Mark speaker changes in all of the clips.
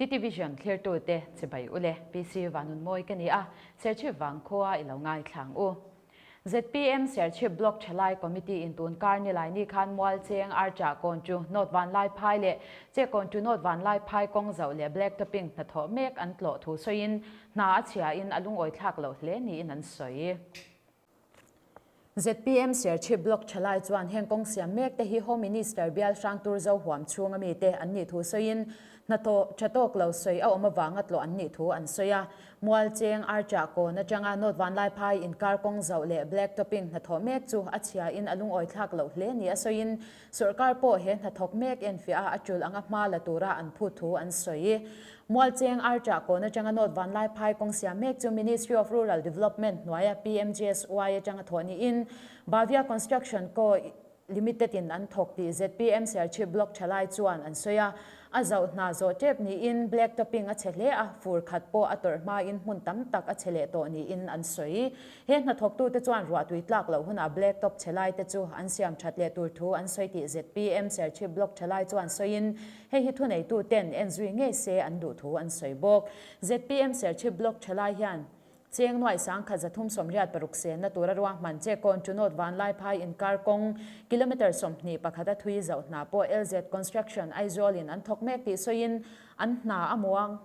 Speaker 1: TTVision thlirtute chibai ule PC Vanunmawi ka ni a, Serchhip vangkhua i lo ngaithlang u. Zpm Serchhip Block Thalai Committee in tun kar Nilaini khan Mualcheng Archah kawn chu North Vanlaiphai leh Chekawn chu North Vanlaiphai kawng zauh leh Black Topping hnathawh mek an tlawh thu sawiin hna a chhiain a lungawi thlak loh hle niin an sawi. Zpm Serchhip Block Thalai chuan heng kawng siam mek te hi Home Minister bial hrang tur zo huam chhunga mite an nih thu sawiin hnathawh tha tawk lo sawi a awm avanga tlawh an nih thu an sawi a. Mualcheng Archah kawn atanga North Vanlaiphai inkar kawng zauh leh Black Topping hnathawh mek chu a chhiain a lungawi thlak loh hle ni a sawiin Sawrkar pawh he hnathawk mek enfiah a a tul anga hma la tura an phut thu an sawi. Mualcheng Archah kawn atanga North Vanlaiphai kawng siam mek chu Ministry of Rural Development hnuaia PMGSY atanga thawh niin Bhavya Construction Co. Limited in an thawk tih zpm Serchhip Block thalai chuan an sawi a. A zauh hna zawh tep niin black topping a chhe hle a, fur khat pawh a tawrh hmain hmun tam tak a chhe leh tawh niin an sawi. He hnathawktute chuan ruahtui tlak loh hunah black top chhe lai te chu an siam that leh tur thu an sawi tih zpm Serchhip Block thalai chuan sawiin hei hi thuneituten en zui ngei se an duh thu an sawi bawk. Zpm Serchhip Block thalai hian Cheng nuaih sangkhat 386 senna tura ruahman che kawn Chunawt Vanlaiphai inkar kawng kilometre 21 a thui zauh hna pawh LZ Construction Aizawl in an thawk mek tih sawiin an hna a muang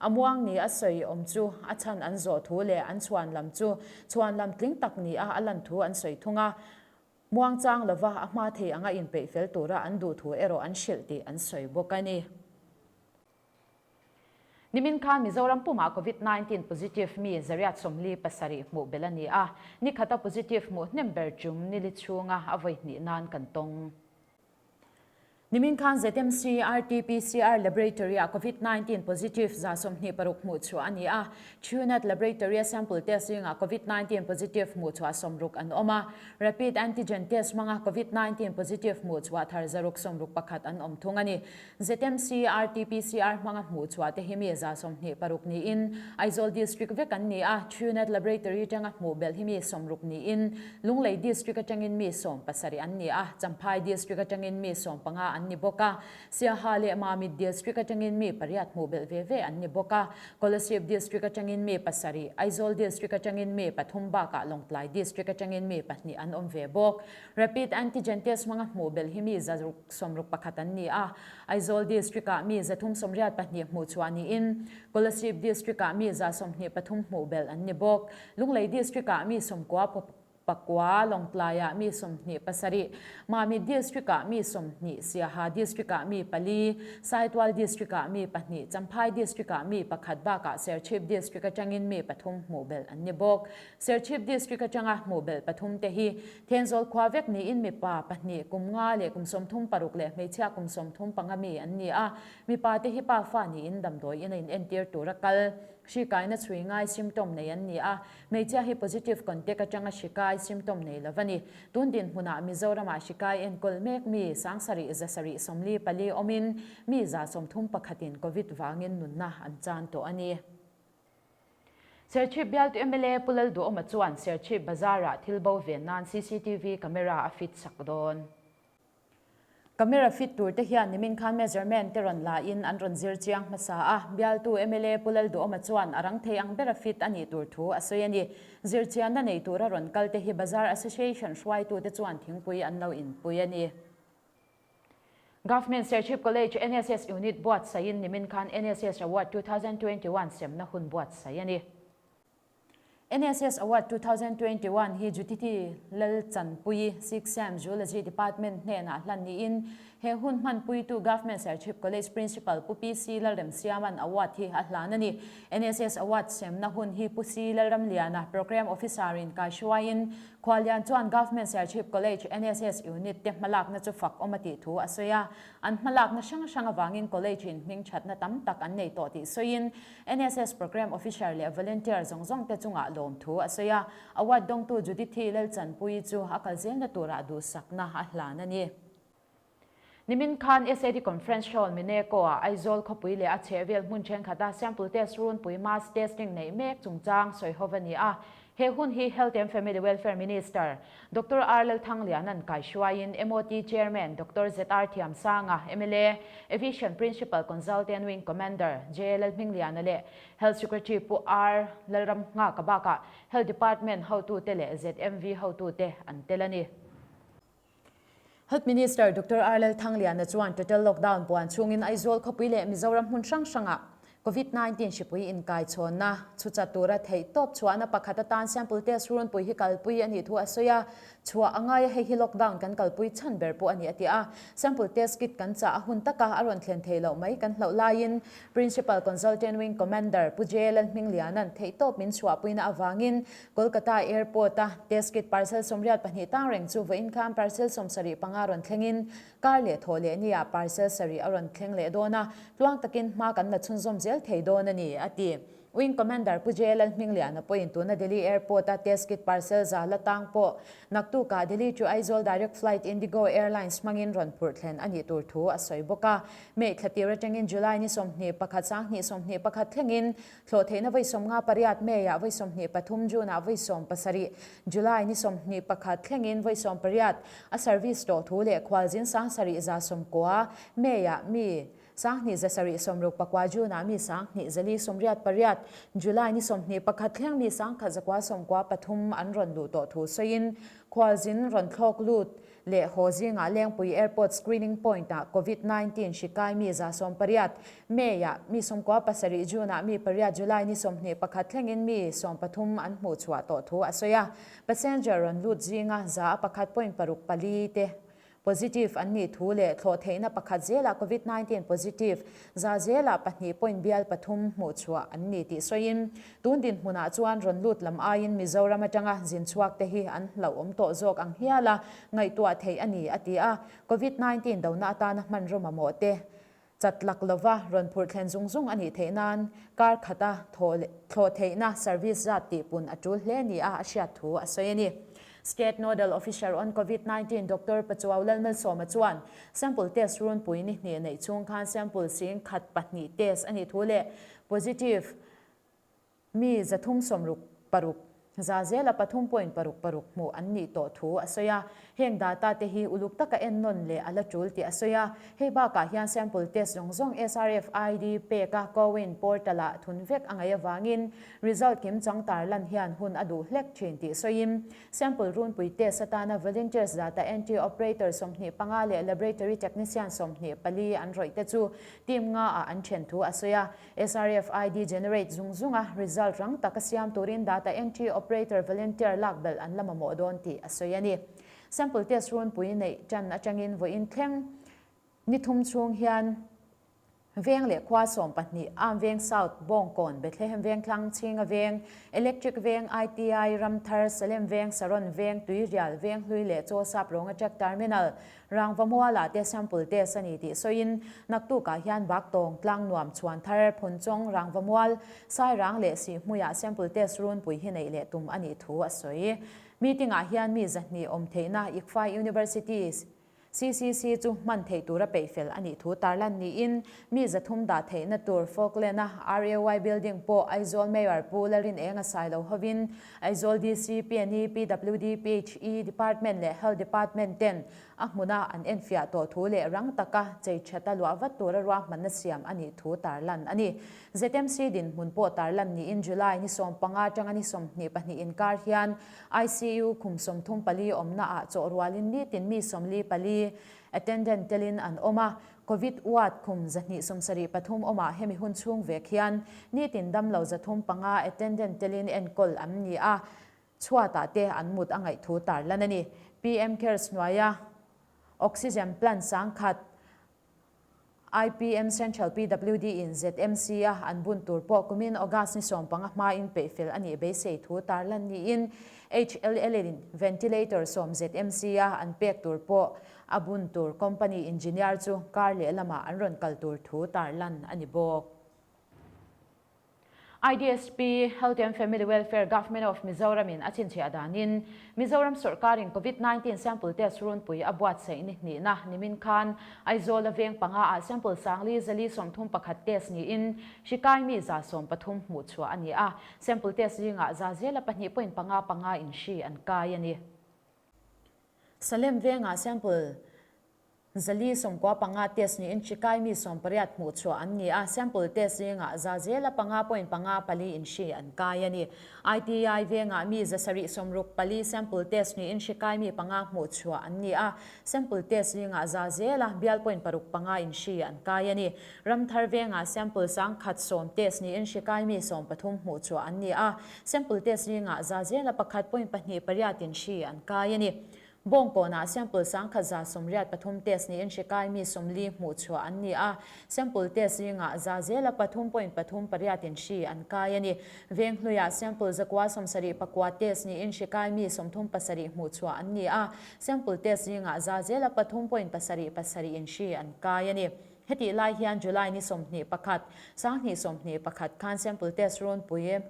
Speaker 1: a muang ni a sawi awm chu a chhan an zawh thu leh an chhuan lam chu chhuan lam tling tak ni a a lan thu an sawi thung a. Muang chang lova a hma thei anga inpeih fel tura an duh thu erawh an hrilh tih an sawi bawk a ni. Nimin khan Mizoram pumah Covid 19 positive mi 147 hmuh belh a ni a, nikhata positive hmuh hnem ber tum nili chhunga a vawi hnih nan kan tawng. Nimin khan ZMC RT-PCR Laboratory-ah Covid 19 positive 26 hmuh chhuah a ni a, Truenat Laboratory-a sample test zingah Covid 19 positive hmuh chhuah 60 an awm a, Rapid Antigen Test hmanga Covid 19 positive hmuh chhuah thar 661 an awm thung a ni. ZMC RT-PCR hmanga hmuh chhuah te hi mi 26 niin Aizawl District vek an ni a, Truenat Laboratory atanga hmuh belh hi mi 60 niin Lunglei District atangin mi 17 an ni a, Champhai District atangin mi 15 an ni bawk a, Siaha leh Mamit District atangin mi pariat hmuh belh ve ve an ni bawk a, Kolasib District atangin mi pasarih, Aizawl District atangin mi pathum bakah Lawngtlai District atangin mi pahnih an awm ve bawk. Rapid Antigen Test hmanga hmuh belh hi mi 661 an ni a, Aizawl District-ah mi 382 hmuh chhuah niin, Kolasib District-ah mi 123 hmuh belh an ni bawk. Lunglei District-ah mi 90 pakua, Lawngtlaiah mi 27, Mamit District-ah mi 20, Siaha District-ah mi pali, Saitual District-ah mi pahnih, Champhai District-ah mi pakhat bakah Serchhip District atangin mi pathum hmuh belh an ni bawk. Serchhip District atanga hmuh belh pathum te hi Thenzawl khua vek niin mipa pahnih kum nga leh kum 36 leh hmeichhia kum 35 mi an ni a, mipa te hi pa fa niin damdawi in a inentir tura kal. Hri kaina chhui ngai symptom nei an ni a, hmeichhia hi positive contact atanga hri kai symptom nei lo a ni. Tun dinhmunah Mizoramah hri kai enkawl mek mi 7744 awmin mi 131 in Covid vangin nunna an chan tawh a ni. Serchhip bialtu mla Pu Lalduhawma chuan Serchhip Bazar-ah thil bo ven nan cctv camera a fit sak dawn. Camera fit tur te hian nimin khan measurement te rawn la in an rawn zir chiang hmasa a, bialtu mla Pu Lalduhawma chuan a rang thei ang bera fit a nih tur thu a sawi a ni. Zir chianna nei tura rawn kal te hi Bazar Association hruaitu te chuan thingpui an lo inpui a ni. Government Serchhip College NSS Unit buatsaihin nimin khan NSS Award 2021 semna hun buatsaih a ni. NSS Award 2021 hi Judith Lalchanpuii, Sixth Sem Zoology Department hnenah hlan niin he hun hmanpuitu Government Serchhip College Principal Pu PC Lalremsiama'n award hi a hlan a ni. NSS Award semna hun hi Pu C Lalramliana, Programme Officer-in kaihruaiin Khuallian chuan Government Serchhip College NSS Unit te hmalakna chu fak awm a tih thu a sawi a, an hmalakna hrang hrang avangin College in hming thatna tam tak an nei tawh tih sawiin NSS Programme Officer leh Volunteer zawng zawng te chungah lawm thu a sawi a, Award dawngtu Judithi Lalchanpuii chu a kal zelna turah duhsakna a hlan a ni. Nimin khan SAD Conference Hall Mineko-ah Aizawl khawpui leh a chhehvel hmun thenkhat a sample test runpui mass testing neih mek chungchang sawi ho a ni a. He hun hi Health and Family Welfare Minister Doctor R Lalthangliana'n kaihruaiin MOT Chairman Doctor ZR Thiamsanga, mla, Aviation Principal Consultant Wing Commander J Lalhmingliana leh Health Secretary Pu R Lalramnghaka bakah Health Department hotute leh ZMV hotute an tel a ni. Health Minister Doctor R Lalthangliana chuan total lockdown puan chhungin Aizawl khawpui leh Mizoram hmun hrang hrangah Covid 19 hripui inkai chhawnna chhucha tura theih tawp chhuahna pakhat atan sample test runpui hi kalpui a nih thu a sawi a, chhuah a ngai a, hei hi lockdown kan kalpui chhan ber pawh a ni a ti a. Sample test kit kan chah a hun taka a rawn thlen thei loh mai kan hlauh laiin Principal Consultant Wing Commander Pu J Lalhmingliana'n theih tawp min chhuahpuina avangin Kolkata Airport-a test kit parcel 82 tang reng chu vawiin khan parcel 75 rawn thlengin kar leh thawh leh nia parcel sarih a rawn thleng leh dawn a, tluang takin hma kan la chhunzawm zel thei dawn a ni, a ti. Wing Commander Pu J Lalhmingliana pawhin tuna Delhi Airport-a test kit parcel za la tang pawh naktukah Delhi to Aizawl direct flight Indigo Airlines hmangin rawn phurh thlen a nih tur thu a sawi bawk a. May thla tir atangin July ni 21 2021 thlengin Thlawh theihna vawi 58 May-ah vawi 23, June-ah vawi 17, July ni 21 thlengin vawi 18 a service tawh thu leh khualzin 7190 May-ah mi 2769 June-ah mi 2488, July ni 21 thleng mi 1993 an rawn luh tawh thu sawiin khualzin rawn thlawk lut leh haw zingah Lengpui Airport Screening Point-ah Covid 19 hri kai mi 108, May-ah mi 97, June-ah mi pariat, July ni 21 thlengin mi 13 an hmuh chhuah tawh thu a sawi a. Passenger rawn lut zinga 1.64 te positive an nih thu leh thlawh theihna pakhat zelah Covid 19 positive za zelah pahnih point bial pathum hmuh chhuah an ni tih sawiin Tun dinhmunah chuan rawn lut lam aiin Mizoram atanga zin chhuak te hi an hlauhawm tawh zawk ang hial a, ngaihtuah theih a ni, a ti a. Covid 19 dona atana hmanraw mamawh te chat lak lova rawn phurh thlen zung zung a nih theih nan kar khata thlawh theihna service zat tihpun a tul hle nia a hriat thu a sawi a ni. State Nodal Officer on Covid 19 Doctor Pachuau Lalmalsawma chuan sample test runpui ni hnih neih chhung khan sample sing khat pahnih test a nih thu leh positive Mi 366 za zela pathum point paruk paruk hmuh an nih tawh thu a sawi a. Heng data te hi uluk taka ennawn leh a la tul tih a sawi a. Hei bakah hian sample test zawng zawng SRF ID peka CoWIN portal-ah thun vek a ngaih avangin result kim chang tarlan hian hun a duh hlek thin tih sawiin sample runpui test atana volunteers data entry operator 25 leh laboratory technician 24 an rawih te chu team nga ah an then thu a sawi a. SRF ID generate zung zung a, result rang taka siam turin data entry operator volunteer lak belh an la mamawh dawn tih a sawi a ni. Sample test runpui neih tan atangin vawiin thleng ni thum chhung hian Veng leh khua 12, Am Veng South, Bawngkawn, Bethlehem Vengthlang, Chhinga Veng, Electric Veng, ITI, Ramthar, Salem Veng, Saron Veng, Tuirial, Venghlui leh Chaw Sap Rawnga Truck Terminal, Rangva mualah te sample test a ni tih sawiin naktukah hian Baktawng, Tlangnuam, Chhuanthar, Phunchawng, Rangva mual, Sairang leh Sihhmuiah sample test runpui hi neih leh tum a nih thu a sawi. Meeting-ah hian mi 200 awm theihna ICFAI University CCC chu hman theih tura peihfel a nih thu tarlan niin mi 300 dah theihna tur Falkland-a RAY building pawh Aizawl Mayor Pu Lalrinenga Sailo hovin Aizawl DC, PNE, PWD, PHE Department leh Health Department ten a hmuna an enfiah tawh thu leh rang taka chei thata luah vat tura ruahmanna siam a nih thu tarlan a ni. ZMC dinhmun pawh tarlan niin July ni 15 atanga ni 22 inkar hian ICU khum 34 awmna ah chawh rualin nitin mi 44 attendant telin an awm a, Covid ward khum 273 awmah hemi hun chhung vek hian nitin damlo 305 attendant telin enkawl an ni a, chhuatah te an mut a ngaih thu tarlan a ni. PM Cares hnuaia oxygen plant 1000 IPM Central PWD in ZMC a an bun tur pawh kumin August ni 15 hmain peihfel a nih beisei thu tarlan niin HLL in ventilator sawm ZMC a an pek tur pawh A bun tur company engineer chu kar leh lamah an rawn kal tur thu tarlan a ni bawk. IDSP, Health and Family Welfare Government of Mizoram in a chhinchhiah danin Mizoram sawrkarin Covid 19 sample test runpui a buatsaih ni hnihna nimin khan Aizawl a veng panga ah sample sangli zali 31 test niin hri kaimi 130 hmuh chhuah a ni a, sample test zingah za zela pahnih point panga panga in hri an kai a ni. Salem vengah sample 495 test niin hri kaimi 18 hmuh chhuah an ni a, sample test zingah za zela panga point panga pali in hri an kai a ni. ITI vengah mi 764 sample test niin hri kaimi panga hmuh chhuah an ni a, sample test zingah za zela bial point paruk panga in hri an kai a ni. Ramthar vengah sample 1010 test niin hri kaimi 13 hmuh chhuah an ni a, sample test zingah za zela pakhat point pahnih pariat in hri an kai a ni. Bawngkawnah sample 1183 test niin hri kaimi 40 hmuh chhuah an ni a, sample test zingah za zela pathum point pathum pariat in hri an kai a ni. Venghluiah sample 979 test niin hri kaimi 37 hmuh chhuah an ni a, sample test zingah za zela pathum point pasarih pasarih in hri an kai a ni. Hetih lai hian July ni 21, 2021 khan sample test runpui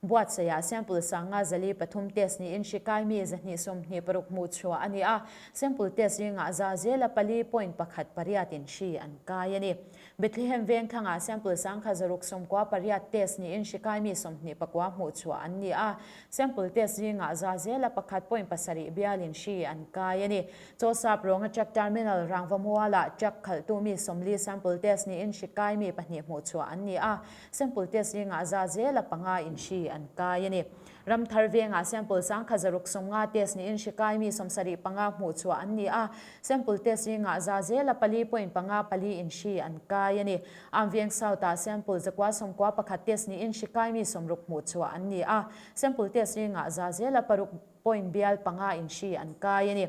Speaker 1: Buatsaihah sample 503 test niin hri kaimi 226 hmuh chhuah a ni a, sample test zingah za zela pali point pakhat pariat in hri an kai a ni. Bethlehem vengthangah sample 1698 test niin hri kaimi 29 hmuh chhuah an ni a, sample test zingah za zela pakhat point pasarih bial in hri an kai a ni. Chawsap rawnga truck terminal Rangvamualah truck khalhtu mi 40 sample test niin hri kaimi pahnih hmuh chhuah an ni a, Sample test zingah za zela panga in hri an kai a ni. Ramthar vengah sample 1690 test niin hri kaimi 75 hmuh chhuah an ni a, sample test zingah za zela pali point panga pali in hri an kai a ni. Amveng South-ah sample 991 test niin hri kaimi 60 hmuh chhuah an ni a, sample test zingah za zela paruk point bial panga in hri an kai a ni.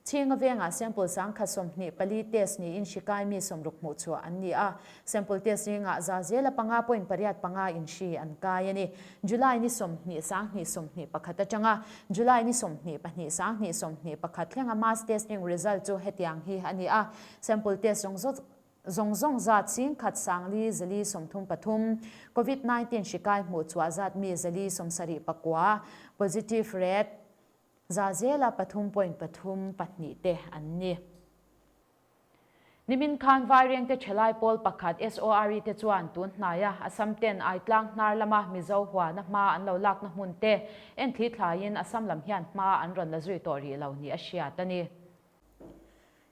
Speaker 1: Chhinga vengah sample 1024 test niin hri kaimi 60 hmuh chhuah an ni a, sample test zingah za zela panga point pariat panga in hri an kai a ni. July ni 20 2021 atanga July ni 22 2021 thlenga mass testing result chu hetiang hi a ni a, sample test zawng zawng zawng zawng zat 10,433, Covid 19 hri kai hmuh chhuah zat mi 479, positive rate za zela pathum point pathum pahnih te an ni. Nimin khan Vairengte thelai pawl pakhat SORE te chuan tun hnaia Assam ten Aitlang hnar lama Mizo huana hma an lo lakna hmun te en thli thlaiin Assam lam hian hma an rawn la zui tawh rih lo ni a hriat a ni.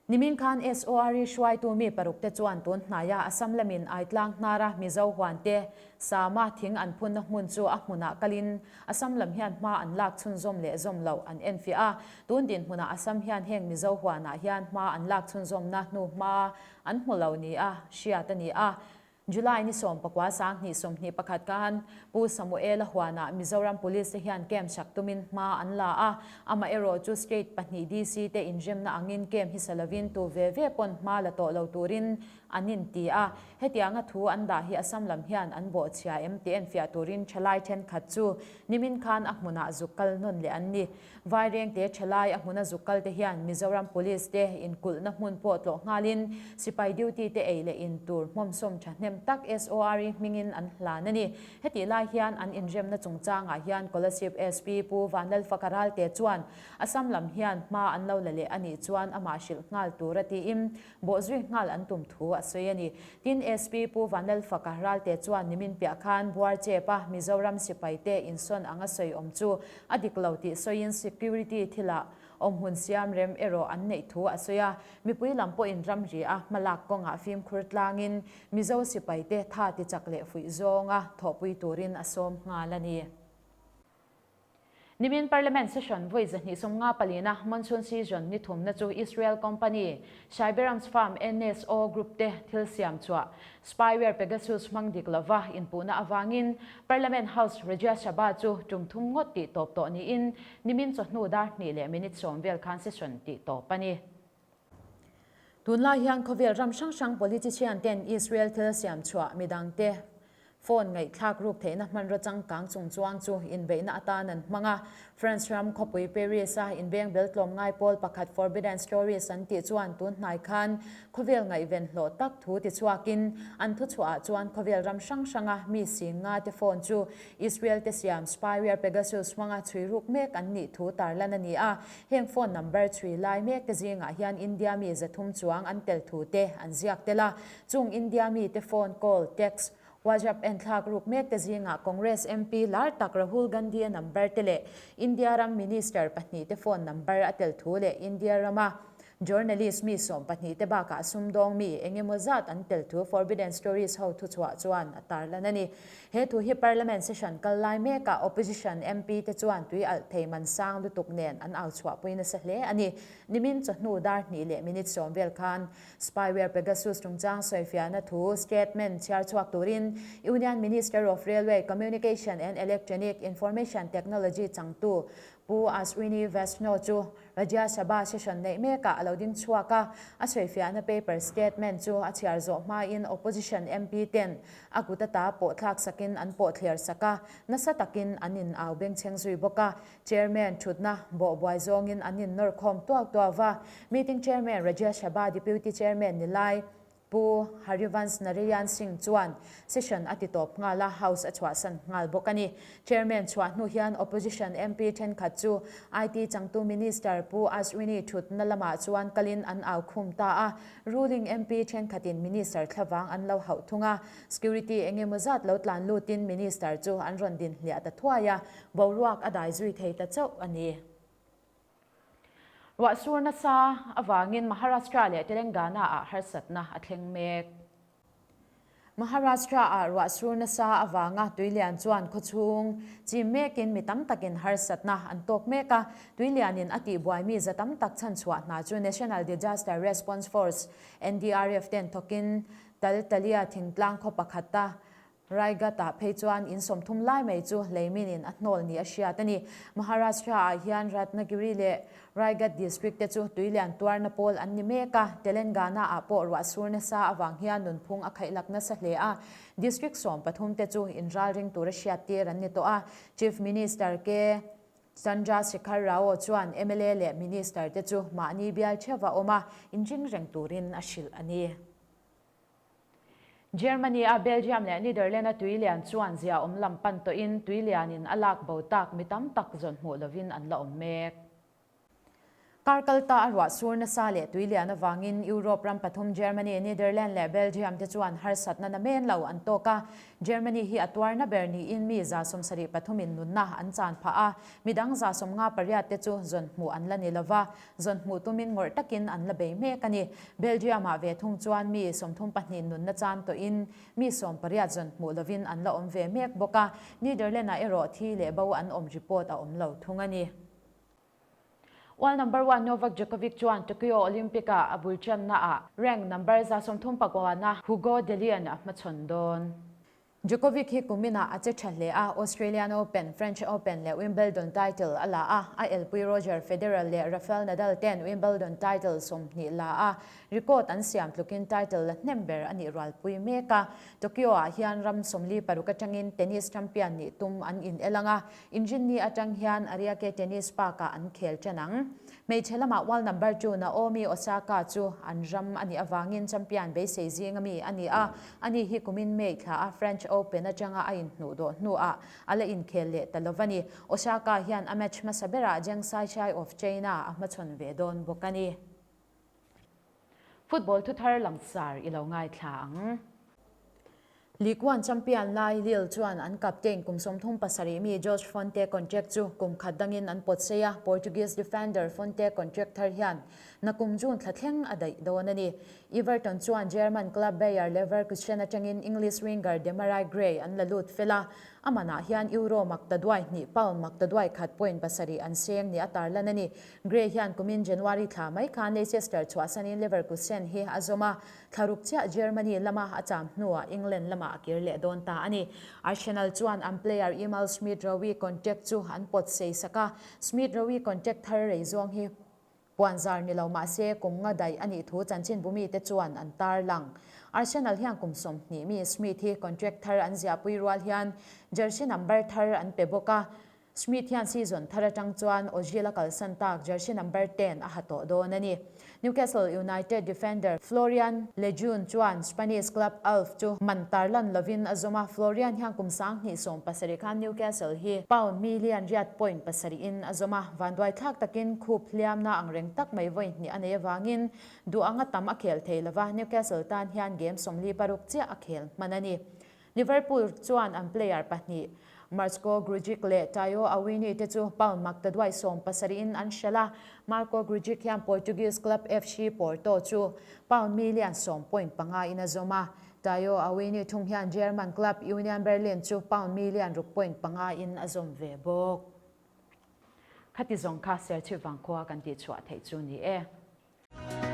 Speaker 1: Nimin khan SORE hruaitu mi paruk te chuan tun hnaia Assam lamin Aitlang hnara Mizo huan te Sama thing an phunna hmun chu a hmunah kalin Assam lam hian hma an lak chhunzawm leh zawm loh an enfiah a, tun dinhmunah Assam hian heng Mizo huanah hian hma an lak chhunzawmna hnu hma an hmu lo nia hriat a ni a. July ni 19 2021 khan Pu Samuel-a huanah Mizoram Police te hian camp sak tumin hma an la a, amaherawh chu state pahnih DC te inremna angin camp hi sa lovin tu ve ve pawn hma la tawh lo turin an inti a. Hetianga thu an dah hi Assam lam hian an bawhchhia em tih enfiah turin thalai thenkhat chu nimin khan a hmunah zuk kal nawn leh an ni. Vairengte thalai a hmuna zuk kal te hian Mizoram Police te inkulhna hmun pawh tlawh nghalin sipai duty te ei leh in tur hmawmsawm thahnem tak SORE hmingin an hlan a ni. Hetih lai hian an inremna chungchangah hian Kolasib SP Pu Vanlalfaka Ralte chuan Assam lam hian hma an lo la leh a nih chuan amah hrilh nghal tur a tiin bawhzui nghal an tum thu a sawi a ni. Tin, SP Pu Vanlalfaka Ralte chuan nimin piah khan Buarchep a Mizoram sipai te insawn anga sawi awm chu a dik lo tih sawiin security thilah awmhmun siam rem erawh an neih thu a sawi a. Mipui lam pawhin ramri a hmalak kawngah fimkhur tlangin Mizo sipai te tha tichak leh fuih zawnga thawhpui turin a sawm nghal a ni. Nimin Parliament session vawi 254na monsoon season ni thumna chu Israel company Cyberarms firm NSO Group te thil siam chhuah spyware Pegasus hmang dik lova inpuhna avangin Parliament House Rajya Sabha chu tum thum ngawt tih tawp tawh niin nimin chawhnu dar hnih leh minute sawm vel khan session tih tawp a ni. Tunlai hian khawvel ram hrang hrang politician ten Israel thil siam chhuah midang te. Phone ngaihthlak ruk theihna hmanraw changkang chungchuang chu inbeihna atan an hmang a. France ram khawpui Paris-a inbeng bel tlawmngai pawl pakhat Forbidden Stories an tih chuan tun hnai khan khawvel ngaihven hlawh tak thu tichhuakin an thuchhuahah chuan khawvel ram hrang hranga mi sing nga te phone chu Israel te siam spyware Pegasus hmanga chhui ruk mek an nih thu tarlan a ni a. Heng phone number chhui lai mek te zingah hian India mi 300 chuang an tel thu te an ziak tel a. Chung India mi te phone call, text, WhatsApp enthlak ruk mek te zingah Congress MP lar tak Rahul Gandhi-a number te leh India ram Minister pahnihte phone number a tel thu leh India rama Journalist mi 12 te bakah sumdawng mi eng emaw zat an tel thu Forbidden Stories ho thuchhuah chuan a tarlan a ni. He thu hi Parliament session kal lai mekah Opposition MP te chuan tui alh thei man sang lutuk nen an au chhuahpui nasa hle a ni. Nimin chawhnu dar hnih leh minute sawm vel khan Spyware Pegasus chungchang sawifiahna thu statement chhiar chhuak turin Union Minister of Railway, Communication and Electronic Information Technology changtu Pu Ashwini Vaishnaw chu Rajya Sabha session neih mekah a lo ding chhuak a, a sawifiahna paper statement chu a chhiar zawh hmain Opposition MP ten a kut ata pawh thlak sakin an pawh thliar sak a, nasa takin an in au bengchheng zui bawk a. Chairman thutna bawh buai zawngin an in nawr khawm tuau tuau va, Meeting Chairman Rajya Sabha Deputy Chairman ni lai Pu Harivansh Narayan Singh chuan session a ti tawp nghal a, House a chhuahsan nghal bawk a ni. Chairman chhuah hnu hian Opposition MP thenkhat chu IT changtu Minister Pu Ashwini thutna lamah chuan kalin an au khum ta a, ruling MP thenkhatin Minister thlavang an lo hauh thung a, security engemaw zat lo tlan lutin Minister chu an rawn din hliah ta thuai a, boruak a dai zui thei ta chauh a ni. Ruah sur nasa avangin Maharashtra leh Telangana-ah harsatna a thleng mek. Maharashtra-ah ruah sur nasa avanga tuilian chuan khawchhung chim mekin mi tam takin harsatna an tawk mek a. Tuilianin a tihbuai mi za tam tak chhanchhuah hna chu National Disaster Response Force, NDRF, ten thawkin Taltalia thingtlang khaw pakhata Raigad-ah phei chuan in 30 lai mai chu leiminin a hnawl ni a hriat a ni. Maharashtra-ah hian Ratnagiri leh Raigad district te chu tuilian tuarna pawl an ni mek a, Telangana-ah pawh ruah sur nasa avang hian nunphung a khaihlak nasa hle a, district 13 te chu inralring tura hriattir an ni tawh a, Chief Minister K. Chandrasekhar Rao chuan mla leh Minister te chu mahni bial theuha awm a, inring reng turin a hrilh a ni. Germany-a Belgium leh Netherlands-a tuilian chuan zia awm lam pan tawhin tuilianin a lak bo tak mi tam tak zawn hmuh lovin an la awm mek. Kar kalta a ruah sur nasa leh tuilian avangin Europe ram pathum Germany, Netherlands leh Belgium te chuan harsatna na men lo an tawk a. Germany hi a tuarna ber niin mi 73 in nunna an chan phah a, midang 58 te chu zawn hmuh an la ni lova. Zawn hmuh tumin ngawrh takin an la bei mek a ni. Belgium-ah ve thung chuan mi 32 nunna chan tawhin mi 18 zawn hmuh lovin an la awm ve mek bawk a. Netherlands-ah erawh thi leh bo an awm report a awm lo thung a ni. World number one Novak Djokovic chuan Tokyo Olympic-ah a bul tannaah rank number 39 Hugo Dellien a hmachhawn dawn. Djokovic hi kuminah a che tha hle a, Australian Open, French Open leh Wimbledon title a la a, a elpui Roger Federer leh Rafael Nadal ten Wimbledon title 20 la a, record an siam tlukin title la hnem ber a nih rualpui mek a. Tokyo-ah hian ram 46 atangin tennis champion nih tum an inel ang a, Inrinni atang hian Ariake Tennis Park-ah an khel tan ang. Hmeichhe lamah world number two Naomi Osaka chu an ram a nih avangin champion beisei zinga mi a ni a, ani hi kumin May thla a French Open atanga a inhnuh dawh hnuah a la inkhel leh ta lo a ni. Osaka hian a match hmasa berah Zheng Saisai of China a hmachhawn ve dawn bawk a ni. Football thuthar langsar i lo ngaithla ang. League One champion lai Lille chuan an captain kum 37 mi Josh Fonte contract chu kum khat dangin an pawt sei a, Portuguese defender Fonte contract thar hian nakum June thla thleng a daih dawn a ni. Everton chuan German club Bayer Leverkusen atangin English winger Demarai Gray an la lut fel a, A manah hian Euro maktaduai hnih, pound maktaduai khat point pasarih an seng ni a tarlan a ni. Gray hian kumin January thla mai khan Leicester chhuahsanin Leverkusen hi a zawm a, thla ruk chiah Germany lama a cham hnuah England lamah a kir leh dawn ta a ni. Arsenal chuan an player Emile Smith Rowe contract chu an pawt sei sak a, Smith Rowe contract thar rei zawng hi. Puanzar ni lo mah se kum nga daih a nih thu chanchinbu mite chuan an tarlang. Arsenal hian kum 20 mi Smith hi contract thar an ziahpui rual hian jersey number thar an pe bawk a. Smith hian season thar atang chuan Ozil a kalsan tak jersey number 10 a ha tawh dawn a ni. Newcastle United defender Florian Lejeune chuan Spanish club Alf chu man tarlan lovin a zawm a, Florian hian kum 2017 khan Newcastle hi pound million riat point pasarih in a zawm a, vanduai thlak takin khup hliamna ang reng tak mai vawi hnih a nei avangin duh anga tam a khel thei lova, Newcastle tan hian game 46 chiah a khel hman a ni. Liverpool chuan an player pahnih Marko Grujic leh Tayo Awini te chu pound maktaduai 17 in an hrelh a, Marko Grujic hian Portuguese club FC Porto chu pound million 10.5 in a zawm a, Tayo Awini thung hian German club Union Berlin chu pound million 6.5 in a zawm ve bawk. Khati zawng kha Serchhip vangkhua kan tihchhuah theih chu ni e.